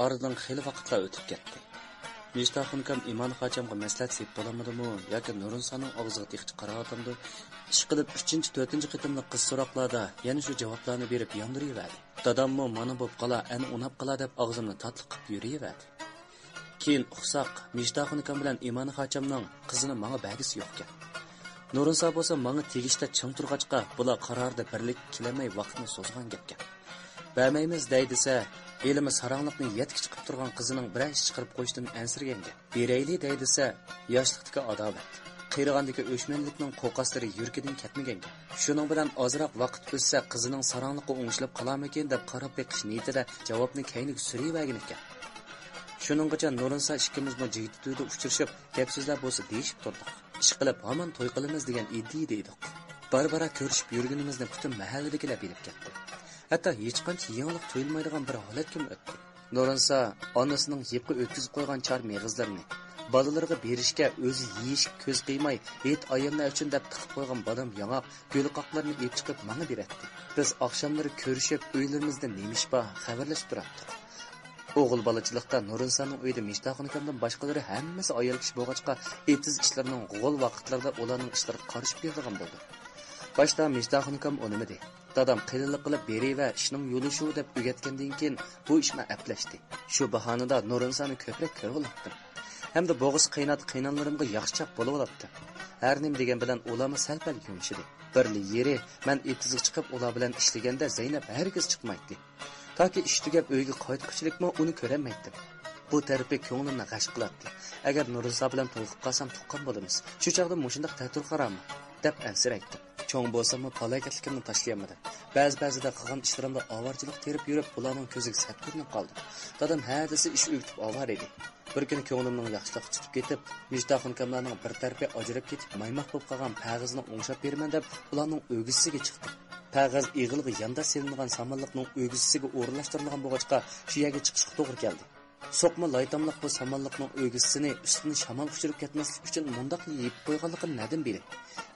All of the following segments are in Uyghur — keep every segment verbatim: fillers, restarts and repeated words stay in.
ئارىدىن خېلى ۋاقىتلار ئۆتۈپ كەتتى. مىشتاخۇنكام ئىمانخاچامغا مەسلىھەت سېلىپ بولالمىدىمۇ ياكى نۇرنىسانىڭ ئاغزىغا تېخىچە قاراۋاتامدۇ، ئىشقىلىپ ئۈچىنچى، تۆتىنچى قېتىملىق قىز سوراقلاردا يەنە شۇ جاۋابلارنى بېرىپ ياندۇرۇۋەردى. داداممۇ مانا بوپ قالا، ئەنە ئۇناپ قالا دەپ ئاغزىمنى تاتلىق قىلىپ يۈرۈۋەردى. كېيىن ئۇقساق، مىشتاخۇنكام بىلەن ئىمانخاچامنىڭ قىزىنى ماڭا بەرگۈسى يوقكەن. نۇرنىسا بولسا ماڭا تېگىشتە چىڭ تۇرغاچقا، بۇلار قارارىدا بىرلىككە كېلەلمەي ۋاقىتنى سوزغان گەپكەن. بەرمەيمىز دەي دېسە، ھېلىمۇ ساراڭلىقنى يەتكە چىقىپ تۇرغان قىزىنىڭ بىرەر ئىش چىقىرىپ قويۇشىدىن ئەنسىرىگەن گەپ. بېرەيلى دەي دېسە، ياشلىقتىكى ئاداۋەت، قېرىغاندىكى ئۆچمەنلىكنىڭ قوقاسلىرى يۈرىكىدىن كەتمىگەن گەپ. شۇنىڭ بىلەن ئازراق ۋاقىت ئۆتسە، قىزىنىڭ ساراڭلىققا ئوڭشىلىپ قالارمىكىن دەپ قاراپ بېقىش نىيىتىدە جاۋابنى كەينىگە سۈرۈۋەرگەنىكەن. شۇنىڭغىچە نۇرنىسا ئىككىمىزمۇ جىگدە تۈۋىدە ئۇچرىشىپ، گەپ-سۆزلەر بولسا دېيىشىپ تۇردۇق. ئىشقىلىپ ھامان توي قىلىمىز دېگەن ئىدىيىدە ئىدۇق. بارا-بارا كۆرۈشۈپ يۈرگىنىمىزنى پۈتۈن مەھەللىدىكىلەر بىلىپ كەتتى. ھەتتا ھېچقانچە يېڭىلىق تۇيۇلمايدىغان بىر ھالەتكىمۇ ئۆتتى. نۇرنىسا ئانىسىنىڭ يىپقا ئۆتكۈزۈپ قويغان چار مېغىزلىرىنى، بالىلىرىغا بېرىشكە ئۆزى يېيىشكە كۆز قىيماي، ھېيت ئاياللار ئۈچۈن دەپ تىقىپ قويغان بادام ياڭاق، گۈل قاقلىرىنى ئېلىپ چىقىپ ماڭا بېرەتتى. بىز ئاخشاملىرى كۆرۈشۈپ، ئۆيلىرىمىزدە نېمە ئىش بار، خەۋەرلەشتۈرەتتۇق. ئوغۇل بالىچىلىقتا نۇرنىسانىڭ ئۆيىدە مىشتاخۇنكامدىن باشقىلىرى ھەممىسى ئايال كىشى بولغاچقا، ئېتىز ئىشلىرىنىڭ غول ۋاقىتلىرىدا ئۇلارنىڭ ئىشلىرىغا قارىشىپ بېرىدىغان بولدۇم. باشتا مىشتاخۇنكام ئۇنىمىدى. دادام قېلىنلىق قىلىپ بېرىۋە، ئىشنىڭ يولى شۇ دەپ ئۆگەتكەندىن كېيىن بۇ ئىش ماڭا ئەپلەشتى. شۇ باھانىدا نۇرنىسانى كۆپرەك كۆرۈۋالاتتىم. ھەمدە بوغۇسى قىينايدىغان قىينانلىرىمغا ياخشىچاق بولۇۋالاتتىم. ھەر نېمە دېگەن بىلەن ئۇلارمۇ سەل-پەل يۇمشىدى. بىرلا يېرى مەن ئېتىزغا چىقىپ ئۇلار بىلەن ئىشلىگەندە زەينەپ ھەرگىز چىقمايتتى. تاكى ئىش تۈگەپ ئۆيگە قايتقۇچىلىكمۇ ئۇنى كۆرەلمەيتتىم. بۇ تەرىپى كۆڭلۈمنى غەش قىلاتتى. ئەگەر نۇرنىسا بىلەن توي قىلىپ قالسام تۇغقان بولىمىز. شۇ چاغدا مۇشۇنداق تەتۈر قارارمۇ؟ دەپ ئەنسىرەيتتىم. چوڭ بولساممۇ پالاكەتلىكىمنى تاشلىيالمىدىم. بەزى-بەزىدە قىلغان ئىشلىرىمدا ئاۋارىچىلىق تېرىپ يۈرۈپ، ئۇلارنىڭ كۆزىگە سەت كۆرۈنۈپ قالدىم. دادام ھە دېسە ئىش ئۆگىتىپ ئاۋارە ئىدى. بىر كۈنى كۆڭلۈمنىڭ ياخشىلىقى چىقىپ كېتىپ، مىشتاخۇنكاملارنىڭ بىر تەرىپى ئاجراپ كېتىپ، مايماق بولۇپ قالغان پەغىزنى ئوڭشاپ بېرىمەن دەپ، ئۇلارنىڭ ئۆگزىسىگە چىقتىم. پەغىز ئېغىلغا يانداش سېلىنغان سامانلىقنىڭ ئۆگزىسىگە ئورۇنلاشتۇرۇلغان بولغاچقا، شۇ يەرگە چىقىشقا توغرا كەلدى. سوقما لاي تاملىق بۇ سامانلىقنىڭ ئۆگزىسىنى ئۈستىنى شامال ئۇچۇرۇپ كەتمەسلىك ئۈچۈن مۇنداقلا يېپىپ قويغانلىقىنى نەدىن بىلەي؟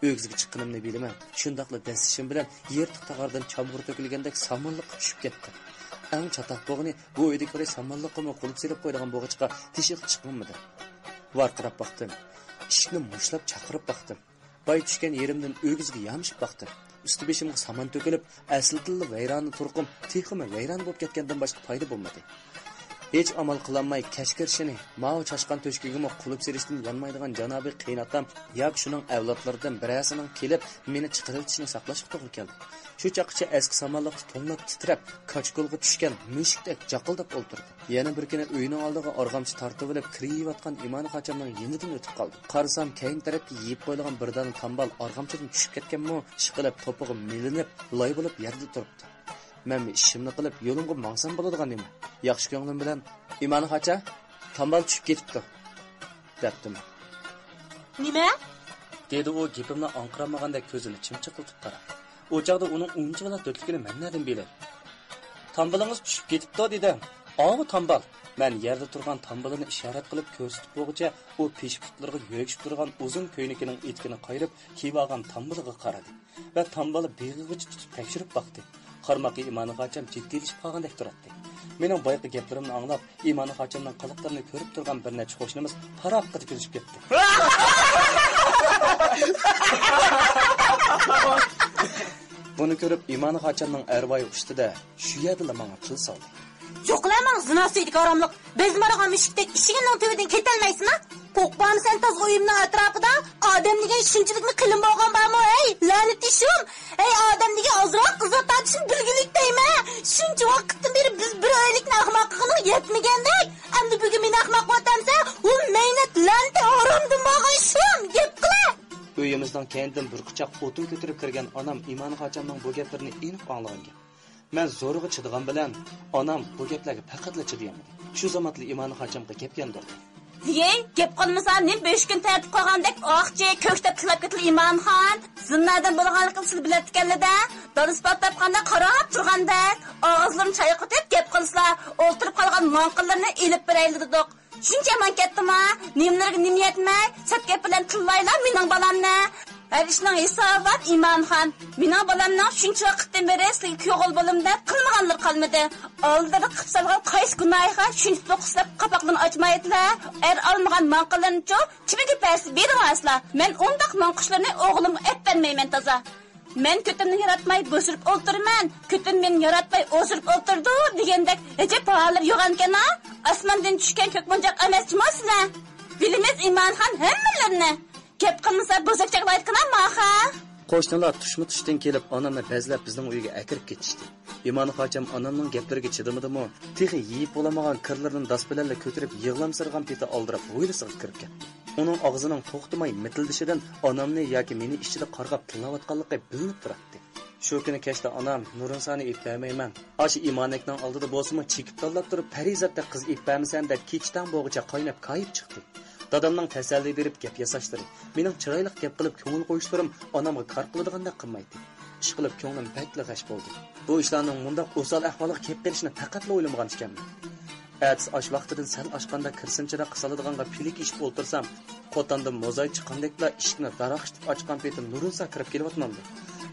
ئۆگزىگە چىققىنىمنى بىلىمەن، شۇنداقلا دەسسىشىم بىلەن يىرتىق تاغاردىن چامغۇر تۆكۈلگەندەك سامانلىققا چۈشۈپ كەتتىم. ئەڭ چاتاق بولغىنى، بۇ ئۆيدىكى بىرى سامانلىققىمۇ قۇلۇپ سېلىپ قويىدىغان بولغاچقا، تېشىغا چىقمىدىم. ۋارقىراپ باقتىم. ئىشىكنى مۇشتلاپ چاقىرىپ باقتىم. باي چۈشكەن يېرىمدىن ئۆگزىگە يامىشىپ باقتىم. ئۈستى بېشىمغا سامان تۆكۈلۈپ، ئەسلىدىنلا ۋەيرانە تۇرقۇم تېخىمۇ ۋەيران بولۇپ كەتكەندىن باشقا پايدا بولمىدى. ھېچ ئامال قىلالماي، كەچ كىرىشىنى، ماۋۇ چاشقان تۆشۈكىگىمۇ قۇلۇپ سېلىشتىن يانمايدىغان جانابىي قېيىنئاتام ياكى شۇنىڭ ئەۋلادلىرىدىن بىرەرسىنىڭ كېلىپ، مېنى چىقىرىۋېتىشىنى ساقلاشقا توغرا كەلدى. شۇ چاغقىچە ئەسكى سامانلىقتا توڭلاپ تىترەپ، كاچكۇلغا چۈشكەن مۈشۈكتەك جاقىلداپ ئولتۇردى. يەنە بىر كۈنى ئۆينىڭ ئالدىغا ئارغامچا تارتىۋېلىپ، كىرىۋاتقان ئىمانخاچامنىڭ يېنىدىن ئۆتۈپ قالدىم. قارىسام، كەينى تەرەپكە يېيىپ قويۇلغان بىر دانە تامبال ئارغامچىدىن چۈشۈپ كەتكەنمۇ، ئىشقىلىپ توپىغا مىلىنىپ، لاي بولۇپ يەردە تۇرۇپتۇ. مەنمۇ ئىشىمنى قىلىپ، يولۇمغا ماڭسام بولىدىغان نېمە؟ ياخشى كۆڭلۈم بىلەن، «ئىمانخاچا، تامبال چۈشۈپ كېتىپتۇ» دەپتىمەن. «نېمە؟» دېدى ئۇ گېپىمنى ئاڭقىرالمىغاندەك كۆزىنى چىمچىقلىتىپ قاراپ. ئۇ چاغدا ئۇنىڭ ئۇنچىۋالا تۆتلۈكىنى مەن نەدىن بىلەي؟ «تامبىلىڭىز چۈشۈپ كېتىپتۇ» دېدىم. «ئاۋۇ تامبال.» مەن يەردە تۇرغان تامبىلىنى ئىشارەت قىلىپ كۆرسىتىپ بولغۇچە، ئۇ پېشى-پۇتلىرىغا يۆگىشىپ تۇرغان ئۇزۇن كۆينىكىنىڭ ئېتىكىنى قايرىپ، كىيىۋالغان تامبىلىغا قارىدى ۋە تامبىلى بېغىغىچە تۇتۇپ تەكشۈرۈپ باقتى. قارىماققا ئىمانخاچام جىددىيلىشىپ قالغاندەك تۇراتتى. مېنىڭ بايىقى گەپلىرىمنى ئاڭلاپ، ئىمانخاچامنىڭ قىلىقلىرىنى كۆرۈپ تۇرغان بىر نەچچە قوشنىمىز پاراققىدە كۈلۈشۈپ كەتتى. بۇنى كۆرۈپ، ئىمانخاچامنىڭ ئەرۋايى ئۈستىدە شۇ يەردىلا ماڭا تىل سالدى. «يوقلا ماڭ، زىنا سۈيىدىكى ھاراملىق! بەزمە ئارغان مۈشۈكتەك ئىشىكىڭنىڭ تۈۋىدىن كېتەلمەيسىنە؟ قورقمامسەن تازا ئۆيۈمنىڭ ئەتراپىدا؟ ئادەم دېگەن شۇنچىلىكمۇ قېلىن بولغان بارمۇ؟ ھەي، لەنىتى شۇم! ھەي، ئادەم دېگەن ئازراق ئىززەت تارتىشنى بىلگۈلۈك دەيمەن! شۇنچە ۋاقىتتىن بېرى بىز بىر ئۆيلۈكنى ئەخمەق قىلغىنىغا يەتمىگەندەك! ئەمدى بۈگۈن مېنى ئەخمەق قىلىۋاتامسەن؟ ھۇ، مەينەت، لەنىتى ھارامدىن بولغان شۇم! گەپ قىلە!» ئۆيىمىزنىڭ كەينىدىن بىر قۇچاق ئوتۇن كۆتۈرۈپ كىرگەن ئانام ئىمانخاچامنىڭ بۇ گەپلىرىنى ئېنىق ئاڭلىغان گەپ. مەن زورىغا چىدىغان بىلەن، ئانام بۇ گەپلەرگە پەقەتلا چىدىيالمىدى. شۇ زامانلا ئىمانخاچامغا گەپ ياندۇردى. ھېي، گەپ قىلمىسا، نېمە بۆشۈكۈنى تەرىتىپ قويغاندەك ئاق چېچى كۆكتەپ تىللاپ كېتىلە ئىمانخان؟ زىندادىن بولغانلىقىنى سىلى بىلەتتىكەنلىدە، دانىسى پاتاپ قانداق قاراپ تۇرغاندەك، ئاغزىلىرىنى چايقىتىپ گەپ قىلسىلا، ئولتۇرۇپ قالغان ماڭقىلىرىنى ئېلىپ بېرەيلى دېدۇق. شۇنچە يامان كەتتىما، نېمىلىرىگە نېمە يەتمەي، سەت گەپ بىلەن تىللايلا مېنىڭ بالامنى. ھەر ئىشنىڭ ھېسابى بار، ئىمانخان. مېنىڭ بالامنىڭ شۇنچە ۋاقىتتىن بېرى سىزگە كۆڭۈل بولۇم دەپ قىلمىغانلىرى قالمىدى. ئالدىدا قىلىپ سالغان قايسى گۇناھىغا شۇنچە توقۇسلاپ قاپاقلىرىنى ئاچمايدىلا؟ ئەر ئالمىغان ماڭقىلىرىنىچۇ؟ كىمگە بەرسە بېرىۋالسىلا. مەن ئۇنداق ماڭقۇشلىرىنى ئوغلۇمغا ئەپ بەرمەيمەن تازا. مەن كۆتۈمنى ياراتماي بوشىرىپ ئولتۇرىمەن. كۆتۈم مېنى ياراتماي ئوزۇرۇپ ئولتۇرىدۇ دېگەندەك ئەجەب باھالىرى يوغانكەن ھا. ئاسماندىن چۈشكەن كۆك مونجاق ئەمەس جۇمۇ سىلەر. بىلىمىز ئىمانخان ھەممىلىرىنى. گەپ قىلمىسا بوزەك چاغلايدىكىنا ماخا. قوشنىلار تۇشمۇ تۇشتىن كېلىپ ئانامنى بەزلەپ بىزنىڭ ئۆيگە ئەكىرىپ كېتىشتى. ئىمانخاچام ئانامنىڭ گەپلىرىگە چىدىمىدىمۇ، تېخى يېيىپ بولالمىغان كىرلىرىنى داس بىلەنلا كۆتۈرۈپ يىغلامسىرىغان پېتى ئالدىراپ ھويلىسىغا كىرىپ كەتتى. ئۇنىڭ ئاغزىنىڭ توختىماي مىتىلدىشىدىن ئانامنى ياكى مېنى ئىچىدە قارغاپ تىللاۋاتقانلىقى بىلىنىپ تۇراتتى. شۇ كۈنى كەچتە ئانام نۇرۇنسانى ئېلىپ بەرمەيمەن. ئاشۇ ئىمانەكنىڭ ئالدىدا بولسىمۇ چېكىپ تاللاپ تۇرۇپ، پەرىزاتتەك قىز ئېلىپ بەرمىسەن دەپ كېچە تەڭ بولغۇچە قايناپ كايىپ چىقتى. دادامنىڭ تەسەللى بېرىپ گەپ ياساشلىرى، مېنىڭ چىرايلىق گەپ قىلىپ كۆڭۈل قويۇشلىرىم ئانامغا كار قىلىدىغاندەك قىلمايتتى. ئىشقىلىپ كۆڭلۈم بەكلا غەش بولدى. بۇ ئىشلارنىڭ مۇنداق ئوسال ئەھۋالغا كېلىپ قېلىشىنى پەقەتلا ئويلىمىغان ئىكەنمەن. ئەتىسى ئاش ۋاقتىدىن سەل ئاشقاندا كىرسىنچىراغ سالىدىغانغا پىلىك ئېشىپ ئولتۇرسام، قوتاندىن موزاي چىققاندەكلا ئىشىكنى داراقشىتىپ ئاچقان پېتى نۇرۇنسا كىرىپ كېلىۋاتمامدۇ؟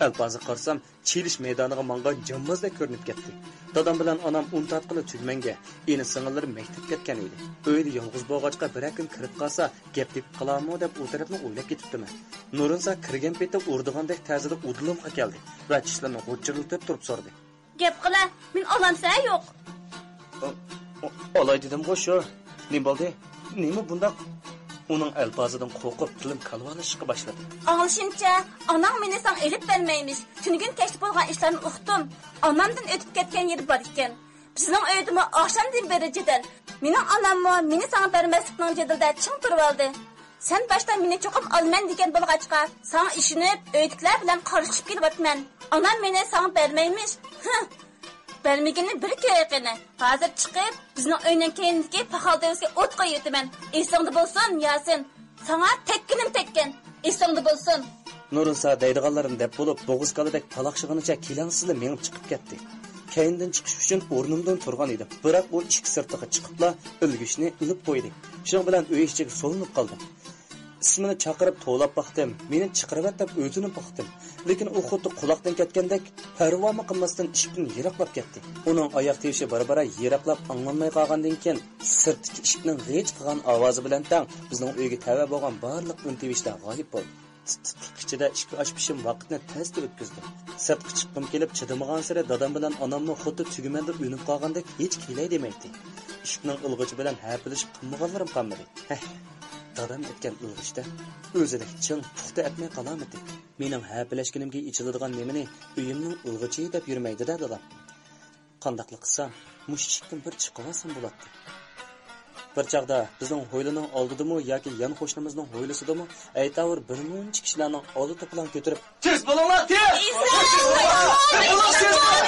ئەلپازىغا قارىسام، چېلىش مەيدانىغا ماڭغان جامبازدەك كۆرۈنۈپ كەتتى. دادام بىلەن ئانام ئۇن تارتقىلى تۈگمەنگە، ئىنى-سىڭىللىرى مەكتەپكە كەتكەن ئىدى. ئۆيدە يالغۇز بولغاچقا بىرەر كۈن كىرىپ قالسا، گەپ تېپىپ قالارمۇ دەپ ئۇ تەرەپنى ئويلاپ كېتىپتىمەن. نۇرۇنسا كىرگەن پېتى ئۇرىدىغاندەك تەزىدە ئۇدۇلۇمغا كەلدى ۋە چىشلىرىنى غۇچچىرلىتىپ تۇرۇپ سورىدى. گەپ قىلە، مېنى ئالامسەن يوق؟ ئالاي دېدىمغۇ شۇ. نېمە بولدى؟ نېمە بۇنداق؟ ئۇنىڭ ئەلپازىدىن قورقۇپ تىلىم كالۋالىشىشقا باشلىدى. ئاڭلىشىمچە، ئاناڭ مېنى ساڭا ئېلىپ بەرمەيمىش. تۈنۈگۈن كەچتە بولغان ئىشلارنى ئۇقتۇم. ئانامدىن ئۆتۈپ كەتكەن يېرى بار ئىكەن. بىزنىڭ ئۆيدىمۇ ئاخشامدىن بېرى جېدەل. مېنىڭ ئاناممۇ مېنى ساڭا بەرمەسلىكنىڭ جېدىلىدە چىڭ تۇرۇۋالدى. سەن باشتا مېنى چوقۇم ئالىمەن دېگەن بولغاچقا، ساڭا ئىشىنىپ، ئۆيدىكىلەر بىلەن قارشىلىشىپ كېلىۋاتىمەن. ئانام مېنى ساڭا بەرمەيمىش. ھە، بەرمىگىنىنى بىر كۆرەي قېنى. ھازىر چىقىپ، بىزنىڭ ئۆينىڭ كەينىدىكى پاخال دۆۋىسىگە ئوت قويۇۋېتىمەن. ئېسىڭدە بولسۇن، ياسىن. ساڭا تەگكىنىم تەگكەن. ئېسىڭدە بولسۇن. نۇرۇنسا دەيدىغانلىرىنى دەپ بولۇپ، بوغۇز كالىدەك پالاقشىغىنىچە كېلەڭسىزلا مېڭىپ چىقىپ كەتتى. كەينىدىن چىقىش ئۈچۈن ئورنۇمدىن تۇرغان ئىدىم. بىراق ئۇ ئىشىك سىرتىغا چىقىپلا ئۈلگۈچنى ئېلىپ قويدى. شۇنىڭ بىلەن ئۆي ئىچىگە سولىنىپ قالدىم. ئىسمىنى چاقىرىپ توۋلاپ باقتىم. مېنى چىقىرىۋەت دەپ ئۆزىنى باقتىم. لېكىن ئۇ خۇددى قۇلاقتىن كەتكەندەك پەرۋامۇ قىلماستىن ئىشىكتىن يىراقلاپ كەتتى. ئۇنىڭ ئاياق تىۋىشى بارا-بارا يىراقلاپ ئاڭلانماي قالغاندىن كېيىن، سىرتتىكى ئىشىكنىڭ غىچ قىلغان ئاۋازى بىلەن تەڭ بىزنىڭ ئۆيگە تەۋە بولغان بارلىق ئۈن تىۋىشلەر غايىب بولدى. تىت-، تىتلىق ئىچىدە ئىككى ئاش پېشىم ۋاقىتنى تەستە ئۆتكۈزدۈم. سىرتقا چىققۇم كېلىپ چىدىمىغانسېرى دادام بىلەن ئاناممۇ خۇددى تۈگمەندە ئۈنۈپ قالغاندەك ھېچ كېلەي دېمەيتتى. ئىشىكنىڭ ئىلغىچى بىلەن ھەپىلىشىپ قىلمىغانلىرىم قالمىدى. ھەھ، دادام ئېيتقان ئىلغىچتە ئۆزىدەك چىڭ، پۇختا ئەتمەي قالامىتى. مېنىڭ ھەپىلەشكىنىمگە ئېچىلىدىغان نېمىنى ئۆيۈمنىڭ ئىلغىچى دەپ يۈرمەيدۇ-دە دادام. قانداقلا قىلسام، مۇشۇ ئىشىكتىن بىر چىقىۋالسام بولاتتى. بىر چاغدا بىزنىڭ ھويلىنىڭ ئالدىدىمۇ ياكى يان قوشنىمىزنىڭ ھويلىسىدىمۇ ئەيتاۋۇر بىر مۇنچە كىشىلەرنىڭ ئالدى توپىلاڭ كۆتۈرۈپ، تېز بولۇڭلار، تېز! تېز بولۇڭلار! تېز بولۇڭلار!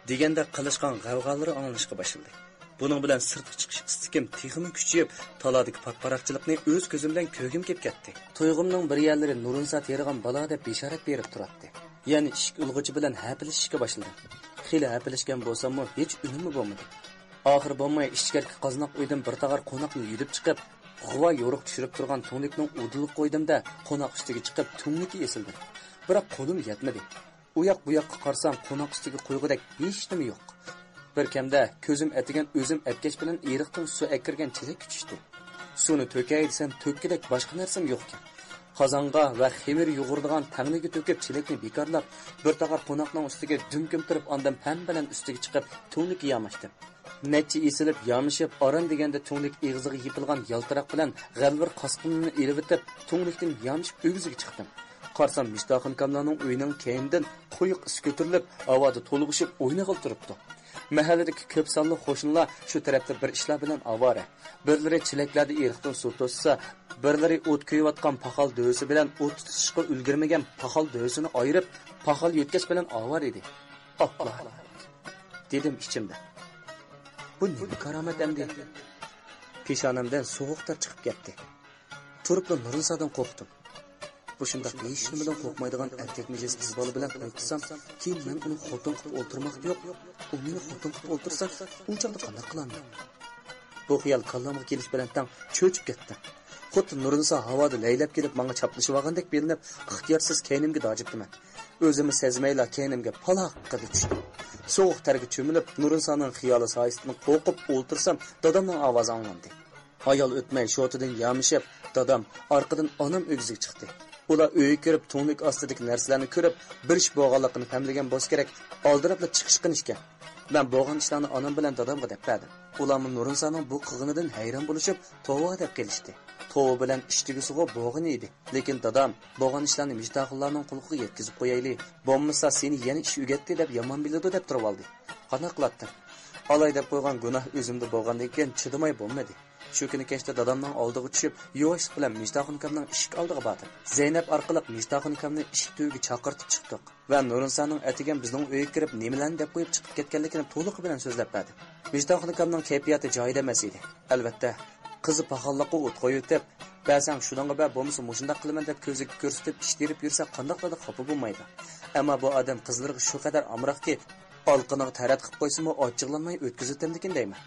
دېگەندەك قىلىشقان غەۋغالىرى ئاڭلىنىشقا باشلىدى. بۇنىڭ بىلەن سىرتقا چىقىش ئىستىكىم تېخىمۇ كۈچىيىپ، تالادىكى پات-پاراقچىلىقنى ئۆز كۆزۈم بىلەن كۆرگۈم كېلىپ كەتتى. تۇيغۇمنىڭ بىر يەرلىرى نۇرۇنسا تېرىغان بالا دەپ بېشارەت بېرىپ تۇراتتى. يەنى ئىشىك ئىلغىچى بىلەن ھەپىلىشىشكە باشلىدىم. خېلى ھەپىلەشكەن بولساممۇ، ھېچ ئۈنۈمى بولمىدى. ئاخىرى بولماي ئىچكىرىكى قازناق ئۆيدىن بىر تاغار قوناقنى يۈدۈپ چىقىپ، غۇۋا يورۇق چۈشۈرۈپ تۇرغان تۈڭلۈكنىڭ ئۇدۇلىغا قويدۇم-دە، قوناق ئۈستىگە چىقىپ تۈڭلۈككە ئېسىلدىم. بىراق قولۇم يەتمىدى. ئۇ ياق بۇ ياققا قارىسام، قوناق ئۈستىگە قويغۇدەك ھېچنېمە يوق. بىر كەمدە كۆزۈم ئەتىگەن ئۆزۈم ئەپكەچ بىلەن ئېرىقتىن سۇ ئەكىرگەن چېلەككە چۈشتى. سۇنى تۆكەي دېسەم، تۆككۈدەك باشقا نەرسەم يوقكەن. قازانغا ۋە خېمىر يۇغۇرىدىغان تەڭنىگە تۆكۈپ، چېلەكنى بىكارلاپ، بىر تاغار قوناقنىڭ ئۈستىگە دۈم كۆمتۈرۈپ، ئاندىن پەم بىلەن ئۈستىگە چىقىپ، تۈڭلۈككە ياماشتىم. نەچچە ئېسىلىپ يامىشىپ، ئاران دېگەندە تۈڭلۈك ئېغىزىغا يېپىلغان يالتىراق بىلەن غەلۋىر قاسقىنىنى ئېلىۋېتىپ، تۈڭلۈكتىن يامىشىپ ئۆگزىگە چىقتىم. قارىسام، مىشتاخۇن ئاكاملارنىڭ ئۆيىنىڭ كەينىدىن قويۇق ئىس كۆتۈرۈلۈپ، ھاۋادا تولغىشىپ ئوينىغىلى تۇرۇپتۇ. مەھەللىدىكى كۆپ سانلىق قوشنىلار شۇ تەرەپتە بىر ئىشلار بىلەن ئاۋارە. بىرلىرى چېلەكلەردە ئېرىقتىن سۇ توشسا، بىرلىرى ئوت كۆيۈۋاتقان پاخال دۆۋىسى بىلەن ئوت تۇتىشىشقا ئۈلگۈرمىگەن پاخال دۆۋىسىنى ئايرىپ، پاخال يۆتكەش بىلەن ئاۋارە ئىدى. ئاپلا! دېدىم ئىچىمدە. بۇ نېمە كارامەت ئەمدى؟ پېشانەمدىن سوغۇق تەر چىقىپ كەتتى. تۇرۇپلا نۇرنىسادىن قورقتۇم. مۇشۇنداق ھېچنېمىدىن قورقمايدىغان ئەركەك مىجەز قىز بالا بىلەن توي قىلسام، كېيىن مەن ئۇنى خوتۇن قىلىپ ئولتۇرماقتا يوق. ئۇ مېنى خوتۇن قىلىپ ئولتۇرسا، ئۇ چاغدا قانداق قىلارمەن؟ بۇ خىيال كاللامغا كېلىش بىلەن تەڭ چۆچۈپ كەتتىم. خۇددى نۇرنىسا ھاۋادا لەيلەپ كېلىپ ماڭا چاپلىشىۋالغاندەك بىلىنىپ، ئىختىيارسىز كەينىمگە داجىپتىمەن. ئۆزۈممۇ سەزمەيلا كەينىمگە پالاققىدە چۈشتۈم. سوغۇق تەرگە چۆمۈلۈپ، نۇرنىسانىڭ خىيالى سايىسىدىن قورقۇپ ئولتۇرسام، دادامنىڭ ئاۋازى ئاڭلاندى. ھايال ئۆتمەي شوتىدىن يامىشىپ، دادام ئارقىدىن ئانام ئۆگزىگە چىقتى. ئۇلار ئۆيگە كىرىپ، تۈڭلۈك ئاستىدىكى نەرسىلەرنى كۆرۈپ، بىر ئىش بولغانلىقىنى پەملىگەن بولسا كېرەك، ئالدىراپلا چىقىشقان ئىكەن. مەن بولغان ئىشلارنى ئانام بىلەن دادامغا دەپ بەردىم. ئۇلارمۇ نۇرنىسانىڭ بۇ قىلغىنىدىن ھەيران بولۇشۇپ، توۋا دەپ قېلىشتى. توۋا بىلەن ئىش تۈگىسىغۇ بولغىنى ئىدى. لېكىن دادام، بولغان ئىشلارنى مىجداخۇنلارنىڭ قۇلىقىغا يەتكۈزۈپ قويايلى، بولمىسا سېنى يەنە ئىش ئۆگەتتى دەپ يامان بىلىدۇ دەپ تۇرۇۋالدى. قانداق قىلاتتىم؟ ئالاي دەپ قويغان گۇناھ ئۆزۈمدە بولغاندىن كېيىن چىدىماي بولمىدى. شۇ كۈنى كەچتە دادامنىڭ ئالدىغا چۈشۈپ، يۇۋاشلىق بىلەن مىجداخۇن ئاكامنىڭ ئىشىك ئالدىغا باردىم. زەينەپ ئارقىلىق مىجداخۇن ئاكامنى ئىشىك تۈۋىگە چاقىرتىپ چىقتۇق. ۋە نۇرنىسانىڭ ئەتىگەن بىزنىڭ ئۆيگە كىرىپ نېمىلەرنى دەپ قويۇپ چىقىپ كەتكەنلىكىنى تولۇقى بىلەن سۆزلەپ بەردىم. مىجداخۇن ئاكامنىڭ كەيپىياتى جايىدا ئەمەس ئىدى. ئەلۋەتتە، قىزى پاخاللىققا ئوت قويۇۋېتىپ، بەرسەڭ شۇنىڭغا بەر، بولمىسا مۇشۇنداق قىلىمەن دەپ كۆزىگە كۆرسىتىپ ئىش تېرىپ يۈرسە قانداقلاردا خاپا بولمايدۇ. ئەمما بۇ ئادەم قىزلىرىغا شۇ قەدەر ئامراقكى، ئالىقىنىغا تەرەت قىلىپ قويسىمۇ ئاچچىقلانماي ئۆتكۈزۈۋېتەمدىكىن دەيمەن.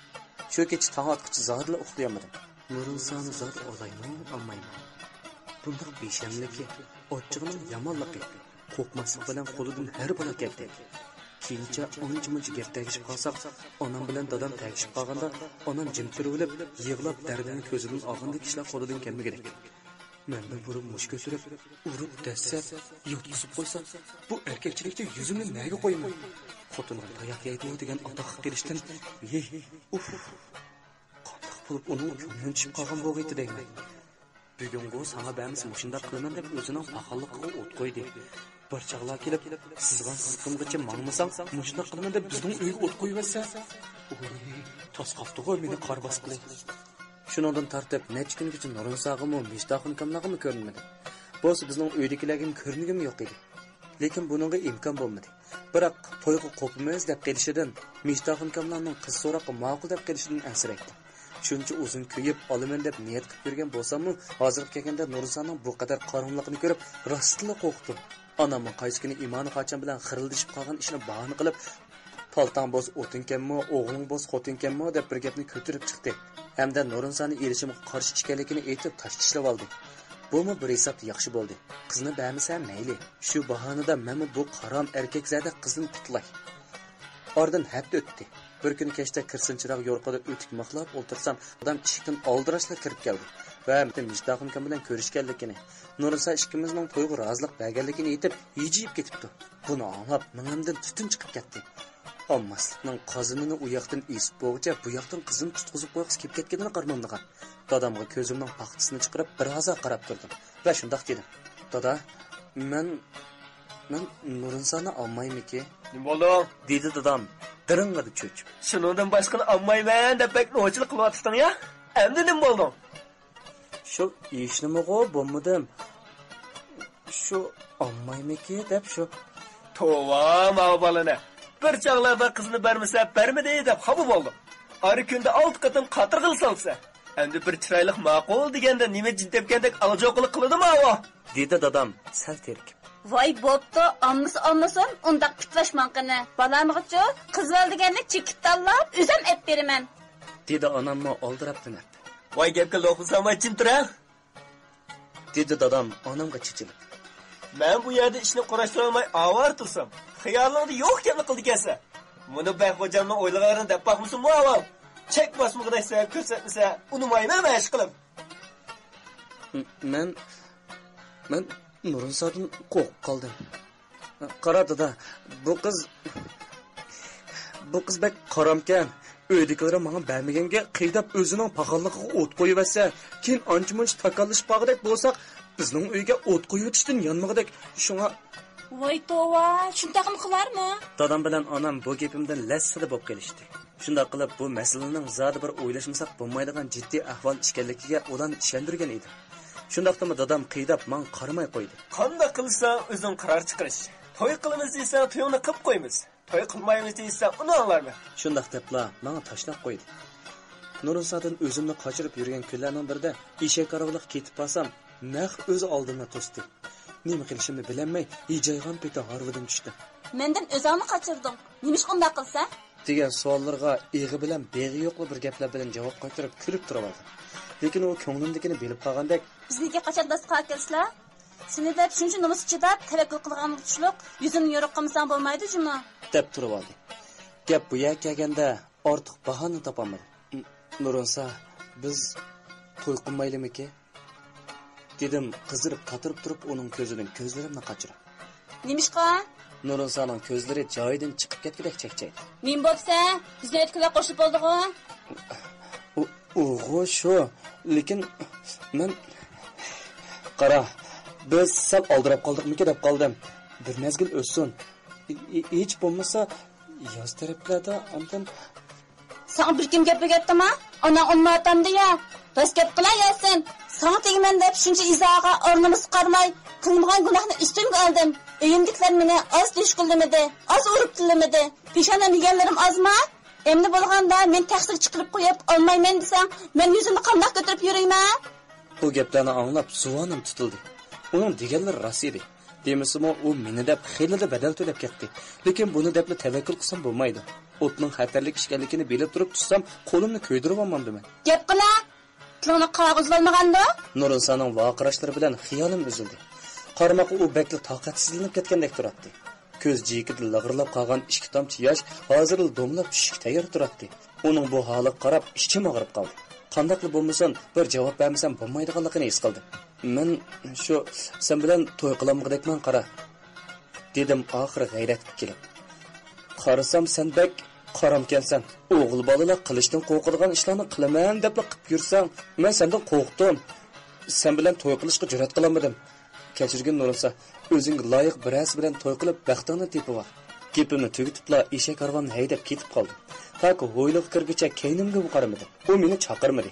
شۇ كېچە تاڭ ئاتقۇچە زادىلا ئۇخلىيالمىدىم. نۇرنىسانى زادى ئالايمۇ، ئالمايمۇ؟ بۇنداق بىشەملىكى، ئاچچىقىنىڭ يامانلىقى، قورقماسلىق بىلەن قولىدىن ھەر بالا كەلدى. كېيىنچە ئانچە-مۇنچە گەپ تەگىشىپ قالساق، ئانام بىلەن دادام تەگىشىپ قالغاندا، ئانام جىم تۇرۇۋېلىپ، يىغلاپ، دەردىنى كۆزىدىن ئالغاندەك ئىشلار قولىدىن كەلمىگۈدەك. مەندىن بۇرۇن مۇش كۆتۈرۈپ، ئۇرۇپ، دەسسەپ، ياتقۇزۇپ قويسا، بۇ ئەركەكچىلىكتە يۈزۈمنى نەگە قويىمەن؟ خوتۇنغا تاياق يەيدۇ دېگەن ئاتاققا قېلىشتىن، ھېي، ئۇف، قانداق بولۇپ ئۇنىڭ كۆڭلىدىن چۈشۈپ قالغان بولغىيتتى دەيمەن. بۈگۈنغۇ ساڭا بەرمىسە مۇشۇنداق قىلىمەن دەپ ئۆزىنىڭ پاخاللىقىغا ئوت قويدى. بىر چاغلار كېلىپ، سىزغان سىزىقىمغىچە ماڭمىساڭ، مۇشۇنداق قىلىمەن دەپ بىزنىڭ ئۆيگە ئوت قويۇۋەتسە. ئۇي، تاس قاپتىغۇ مېنى قار باسقىلى. شۇنىڭدىن تارتىپ نەچچە كۈنگىچە نۇرنىساغىمۇ، مىجداخۇن ئاكاملارغىمۇ كۆرۈنمىدىم. بولسا بىزنىڭ ئۆيدىكىلەرگىمۇ كۆرۈنگۈم يوق ئىدى. لېكىن بۇنىڭغا ئىمكان بولمىدى. بىراق تويغا قوپىمىز دەپ قېلىشىدىن، مىجداخۇن ئاكاملارنىڭ قىز سوراققا ماقۇل دەپ قېلىشىدىن ئەنسىرەيتتىم. شۇنچە ئۇزۇن كۆيۈپ، ئالىمەن دەپ نىيەت قىلىپ يۈرگەن بولساممۇ، ھازىرغا كەلگەندە نۇرنىسانىڭ بۇ قەدەر قارىملىقىنى كۆرۈپ، راستتىنلا قورقتۇم. ئاناممۇ قايسى كۈنى ئىمانى قاچان بىلەن خىرىلدىشىپ قالغان ئىشىنى باھانە قىلىپ، «پالتاڭ بولسا ئوتۇنكەنمۇ، ئوغلۇڭ بولسا خوتۇنكەنمۇ؟» دەپ بىر گەپنى كۆتۈرۈپ چىقتى. ھەمدە نۇرنىسانى ئېلىشىمغا قارشى ئىكەنلىكىنى ئېيتىپ، تاش چىشلىۋالدى. بۇمۇ بىر ھېسابتا ياخشى بولدى. قىزنى بەرمىسە مەيلى. شۇ باھانىدا مەنمۇ بۇ قارام ئەركەكزادە قىزنى پۇتلاي. ئارىدىن ھەپتە ئۆتتى. بىر كۈنى كەچتە كىرسىن چىراغ يورۇقىدا ئۆتۈك مىخلاپ ئولتۇرسام، دادام ئىشىكتىن ئالدىراشلا كىرىپ كەلدى ۋە مىجداخۇن ئاكام بىلەن كۆرۈشكەنلىكىنى، نۇرنىسا ئىككىمىزنىڭ تويغا رازىلىق بەرگەنلىكىنى ئېيتىپ، ھىجىيىپ كېتىپتۇ. بۇنى ئاڭلاپ، مېڭەمدىن تۈتۈن چىقىپ كەتتى. ئالماسلىقنىڭ قازىنىنى ئۇ ياقتىن ئېسىپ بولغۇچە، بۇ ياقتىن قىزىنى تۇتقۇزۇپ قويغۇسى كېلىپ كەتكىنىلا قارىمامدىغان. دادامغا كۆزۈمنىڭ پاختىسىنى چىقىرىپ، بىر ھازا قاراپ تۇردۇم ۋە شۇنداق دېدىم، «دادا، مەن، مەن نۇرنىسانى ئالمايمىكى؟» «نېمە بولدۇڭ؟» دېدى دادام دىرىڭڭىدە چۆچۈپ. «شۇنىڭدىن باشقىنى ئالمايمەن دەپ بەك نوچىلىق قىلىۋاتىسەن يا. ئەمدى نېمە بولدۇڭ؟» «شۇ ھېچنېمىغۇ، بولمىدىم. شۇ ئالمايمىكى دەپ شۇ.» توۋا، ماۋۇ بالىنى. بىر چاغلاردا قىزنى بەرمىسە، بەرمىدى دەپ خاپا بولدۇم. ئارا كۈندە ئالتە قېتىم قاتۇرغىلى سالسا. ئەمدى بىر چىرايلىق ماقۇل دېگەندە نېمە جىن تەپكەندەك ئاغجاۋۇقىلىق قىلىدۇ ماۋۇ. دېدى دادام سەل تېرىكىپ. ۋاي بوپتۇ، ئالمىسا ئالمىسۇن، ئۇنداق پىتلاش ماڭقىنى. بالامغىچۇ، قىز بالا دېگەننى چېكىت تاللاپ، ئۆزۈم ئەپ بېرىمەن. دېدى ئاناممۇ ئالدىراپ دېمەپ. ۋاي گەپكە لوقما سالماي جىم تۇرە. دېدى دادام ئانامغا چېچىلىپ. مەن بۇ يەردە ئىشنى قۇراشتۇرالماي ئاۋارە تۇرسام، خىيالىڭدا يوق گەپنى قىلىدىكەنسەن. مۇنۇ بەگ خوجامنىڭ ئويلىغانلىرىنى دەپ باقمىسۇنمۇ ئاۋام؟ چەك باسمىغۇدەك سەۋەب كۆرسەتمىسە، ئۇنىمايمەن مەن ئىشقىلىپ. مەن، مەن نۇرنىسادىن قورقۇپ قالدىم. قارا دادا، بۇ قىز، بۇ قىز بەك قارامكەن. ئۆيدىكىلىرى ماڭا بەرمىگەنگە قىيداپ ئۆزىنىڭ پاخاللىقىغا ئوت قويۇۋەتسە، كېيىن ئانچە-مۇنچە تاكاللىشىپ قالغۇدەك بولساق، بىزنىڭ ئۆيگە ئوت قويۇۋېتىشتىن يانمىغۇدەك. شۇڭا. ۋاي توۋا، شۇنداقمۇ قىلارمۇ؟ دادام بىلەن ئانام بۇ گېپىمدىن لەسسىدە بولۇپ قېلىشتى. شۇنداق قىلىپ، بۇ مەسىلىنىڭ زادى بىر ئويلاشمىساق بولمايدىغان جىددىي ئەھۋال ئىكەنلىكىگە ئۇلارنى ئىشەندۈرگەن ئىدىم. شۇنداقتىمۇ دادام قىيداپ ماڭا قارىماي قويدى. قانداق قىلساڭ ئۆزۈڭ قارار چىقىرىش. توي قىلىمىز دېسەڭ تويۇڭنى قىلىپ قويىمىز. توي قىلمايمىز دېسەڭ ئۇنى ئاڭلارمەن. شۇنداق دەپلا ماڭا تاشلاپ قويدى. نۇرنىسادىن ئۆزۈمنى قاچۇرۇپ يۈرگەن كۈنلەرنىڭ بىرىدە ئېشەك ھارۋىلىق كېتىپ بارسام، نەق ئۆزى ئالدىمدا توستى. نېمە قىلىشىمنى بىلەلمەي، ھىجايغان پېتى ھارۋىدىن چۈشتۈم. مەندىن ئۆزۈڭنى قاچۇردۇڭ. نېمىشقا ئۇنداق قىلىسەن؟ دېگەن سوئاللىرىغا ئېغى بىلەن بېغى يوقلا بىر گەپلەر بىلەن جاۋاب قايتۇرۇپ كۈلۈپ تۇرۇۋالدى. لېكىن ئۇ كۆڭلۈمدىكىنى بىلىپ قالغاندەك، بىزنىڭكى قاچان داستىخانغا كەلسىلە؟ سېنى دەپ شۇنچە نومۇس چىداپ، تەۋەككۈل قىلغانغا تۇشلۇق، يۈزۈمنى يورۇق قىلمىساڭ بولمايدۇ جۇمۇ. دەپ تۇرۇۋالدى. گەپ بۇ يەرگە كەلگەندە ئارتۇق باھانە تاپالمىدىم. نۇرۇنسا، بىز توي قىلمايلىمىكى؟ دېدىم قىزىرىپ تاتىرىپ تۇرۇپ ئۇنىڭ كۆزىدىن كۆزلىرىمنى قاچۇرۇپ. نېمىشقا؟ نۇرۇنسانىڭ كۆزلىرى جايىدىن چىقىپ كەتكۈدەك چەكچەيدى. نېمە بوپسەن؟ بىزنى ئۆتكۈلەپ قوشۇلۇپ بولدىغۇ؟ ئۇ، ئۇغۇ شۇ. لېكىن مەن، قارا، بىز سەل ئالدىراپ قالدۇقمىكى دەپ قالدىم. بىر مەزگىل ئۆتسۇن. ھېچ بولمىسا ياز تەرەپلەردە ئاندىن. ساڭا بىر كىم گەپ ئۆگەتتىما؟ ئاناڭ ئۇنىمايتامدۇ يا؟ راست گەپ قىلا ياسىن. ساڭا تېگىمەن دەپ شۇنچە ئىزاغا ئارنىمىز قارىماي، قىلمىغان گۇناھنى ئۈستۈمگە ئالدىم. ئۆيۈمدىكىلەر مېنى ئاز تۆشكۈنلىمىدى، ئاز ئۇرۇپ تىللىمىدى. پېشانەم يېگەنلىرىم ئازما؟ ئەمدى بولغاندا مېنى تەخسىگە چىقىرىپ قويۇپ ئالمايمەن دېسەڭ، مەن يۈزۈمنى قانداق كۆتۈرۈپ يۈرەيمەن؟ بۇ گەپلەرنى ئاڭلاپ زۇۋانىم تۇتۇلدى. ئۇنىڭ دېگەنلىرى راست ئىدى. دېمىسىمۇ ئۇ مېنى دەپ خېلىلا بەدەل تۆلەپ كەتتى. لېكىن بۇنى دەپلا تەۋەككۈل قىلسام بولمايدۇ. ئوتنىڭ خەتەرلىك ئىكەنلىكىنى بىلىپ تۇرۇپ چۈشسەم، قولۇمنى كۆيدۈرۈۋالمامدىمەن. گەپ قىلا! تىلىڭنى قاغا ئۈزۈۋالمىغاندۇ؟ نۇرۇنسانىڭ ۋارقىراشلىرى بىلەن خىيالىم ئۈزۈلدى. قارىماققا ئۇ بەكلا تاقەتسىزلىنىپ كەتكەندەك تۇراتتى. كۆز جىيىكىدە لىغىرلاپ قالغان ئىككى تامچە ياش ھازىرلا دومىلاپ چۈشۈشكە تەييار تۇراتتى. ئۇنىڭ بۇ ھالىغا قاراپ ئىچىم ئاغرىپ قالدى. قانداقلا بولمىسۇن، بىر جاۋاب بەرمىسەم بولمايدىغانلىقىنى ھېس قىلدىم. مەن شۇ سەن بىلەن توي قىلالمىغۇدەكمەن، قارا، دېدىم ئاخىرى غەيرەتكە كېلىپ. قارىسام سەن بەك قارامكەنسەن. ئوغۇل بالىلار قىلىشتىن قورقىدىغان ئىشلارنى قىلىمەن دەپلا قىپ يۈرسەڭ، مەن سەندىن قورقتۇم. سەن بىلەن توي قىلىشقا جۈرئەت قىلالمىدىم. كەچۈرگىن نۇرۇنسا، ئۆزۈڭگە لايىق بىرەرسى بىلەن توي قىلىپ بەختىڭنى تېپىۋال. گېپىمنى تۈگىتىپلا ئېشەك ھارۋامنى ھەيدەپ كېتىپ قالدىم. تاكى ھويلىغا كىرگۈچە كەينىمگىمۇ قارىمىدىم. ئۇ مېنى چاقىرمىدى.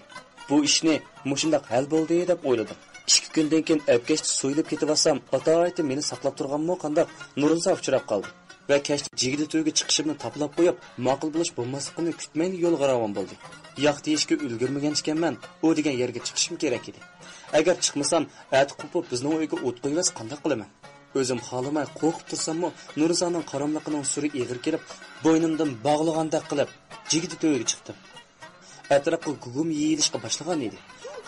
بۇ ئىشنى مۇشۇنداق ھەل بولدى دەپ ئويلىدىم. ئىككى كۈندىن كېيىن ئەپكەشتە سويۇلۇپ كېتىۋالسام، ئاتايىتى مېنى ساقلاپ تۇرغانمۇ قانداق، نۇرۇنسا ئۇچراپ قالدى. ۋە كەچتە جىگدە تۆگە چىقىشىمنى تاپىلاپ قويۇپ، ماقۇل بولۇش بولماسلىقىنى كۈتمەيلا يولغا راۋان بولدى. ياغ تېيىشكە ئۈلگۈرمىگەن ئىكەنمەن، ئۇ دېگەن يەرگە چىقىشىم كېرەك ئىدى. ئەگەر چىقمىسام، ئەتە قوپۇپ بىزنىڭ ئۆيگە ئوت قويۇۋەتسە قانداق قىلىمەن؟ ئۆزۈم خالىماي قورقۇپ تۇرساممۇ، نۇرىنسانىڭ قاراملىقىنىڭ سۈرى ئېغىر كېلىپ، بوينۇمدىن باغلىغاندەك قىلىپ، جىگدە تۆگىگە چىقتىم. ئەتراپقا گۇگۇم يېيىلىشقا باشلىغان ئىدى.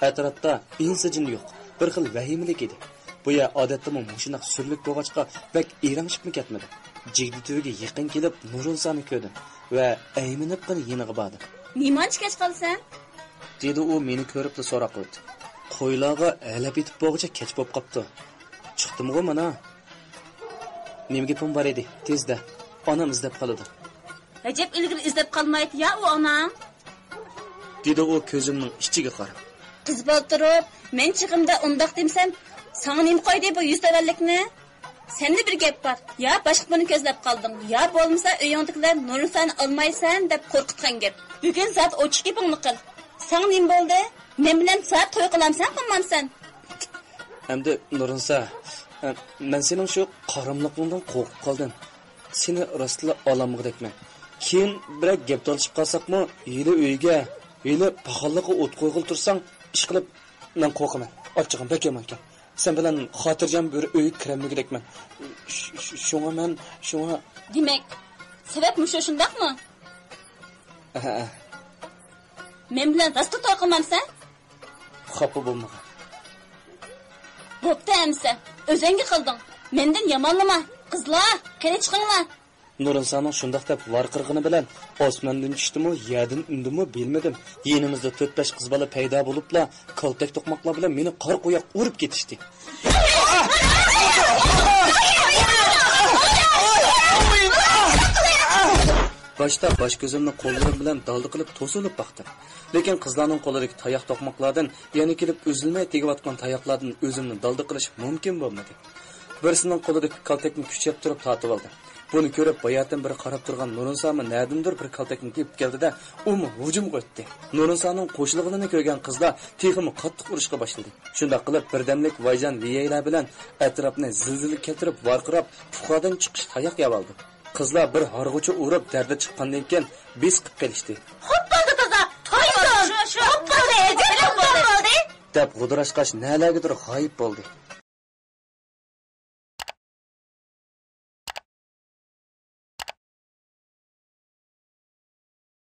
ئەتراپتا ئىنسىجىن يوق، بىر خىل ۋەھىمىلىك ئىدى. بۇ يەر ئادەتتىمۇ مۇشۇنداق سۈرلۈك بولغاچقا، بەك ئىرەڭشىپمۇ كەتمىدىم. جىگدە تۈۋىگە يېقىن كېلىپ، نۇرۇنسانى كۆردۈم ۋە ئەيمىنىپقىنە يېنىغا باردىم. نېمانچە كەچ قالىسەن؟ دېدى ئۇ مېنى كۆرۈپلا سوراق قىلىپ. قويلارغا ھەلەپ يېتىپ بولغۇچە كەچ بولۇپ قاپتۇ. چىقتىمغۇ مانا. نېمە گېپىڭ بار ئىدى؟ تېزدە. ئانام ئىزدەپ قالىدۇ. ئەجەب ئىلگىرى ئىزدەپ قالمايتتى يا ئۇ ئاناڭ. دېدى ئۇ كۆزۈمنىڭ ئىچىگە قاراپ. قىز بالا تۇرۇپ، مەن چېغىمدا ئۇنداق دېمىسەم، ساڭا نېمە قويدى بۇ يۈز تۆۋەنلىكنى؟ سەندە بىر گەپ بار. يا باشقا بىرنى كۆزلەپ قالدىڭ، يا بولمىسا ئۆيۈڭدىكىلەر نۇرنىسانى ئالمايسەن دەپ قورقۇتقان گەپ. بۈگۈن زادى ئوچۇق گېپىڭنى قىل. ساڭا نېمە بولدى؟ مەن بىلەن زادى توي قىلامسەن، قىلمامسەن؟ ئەمدى نۇرنىسا، مەن سېنىڭ شۇ قاراملىقىڭدىن قورقۇپ قالدىم. سېنى راستلا ئالالمىغۇدەكمەن. كېيىن بىرەر گەپ تالىشىپ قالساقمۇ، ھېلى ئۆيگە، ھېلى پاخاللىققا ئوت قويغىلى تۇرساڭ، ئىشقىلىپ، مەن قورقىمەن. ئاچچىقىم بەك يامانكەن. سەن بىلەن خاتىرجەم بىر ئۆيگە كىرەلمىگۈدەكمەن. ش-، ش-، شۇڭا مەن، شۇڭا. دېمەك، سەۋەب مۇشۇ، شۇنداقمۇ؟ ھەئە. مەن بىلەن راستلا توي قىلمامسەن؟ خاپا بولمىغىن. بوپتۇ ئەمىسە، ئۆزۈڭگە قىلدىڭ. مەندىن يامانلىما. قىزلار، قېنى چىقىڭلار. نۇرنىسانىڭ شۇنداق دەپ ۋارقىرىغىنى بىلەن ئاسماندىن چۈشتىمۇ، يەردىن ئۈندىمۇ بىلمىدىم. يېنىمىزدا تۆت-بەش قىز بالا پەيدا بولۇپلا، كالتەك توقماقلار بىلەن مېنى قارا قوياق ئۇرۇپ كېتىشتى. باشتا باش-كۆزۈمنى قوللىرىم بىلەن دالدا قىلىپ توسۇلۇپ باقتىم. لېكىن قىزلارنىڭ قولىدىكى تاياق توقماقلاردىن، يەنە كېلىپ ئۈزۈلمەي تېگىۋاتقان تاياقلاردىن ئۆزۈمنى دالدا قىلىش مۇمكىن بولمىدى. بىرسىنىڭ قولىدىكى كالتەكنى كۈچەپ تۇرۇپ تارتىۋالدىم. بۇنى كۆرۈپ، باياتىن بېرى قاراپ تۇرغان نۇرنىسامۇ نەدىندۇر بىر كالتەكنى تېپىپ كەلدى-دە، ئۇمۇ ھۇجۇمغا ئۆتتى. نۇرنىسانىڭ قوشۇلغىنىنى كۆرگەن قىزلار تېخىمۇ قاتتىق ئۇرۇشقا باشلىدى. شۇنداق قىلىپ، بىردەملىك ۋايجان ۋىيەيلەر بىلەن ئەتراپنى زىلزىلە كەلتۈرۈپ ۋارقىراپ، پۇخادىن چىقىش تاياق يەۋالدى. قىزلار بىر ھارغۇچە ئۇرۇپ، دەردە چىققاندىن كېيىن بېسىقىپ قېلىشتى. خوپ بولدى تازا، توي بولدى، شۇ، شۇ. خوپ بولدى، خوپ بولدى. دەپ غۇدۇراشقاچ نەلەرگىدۇر غايىب بولدى.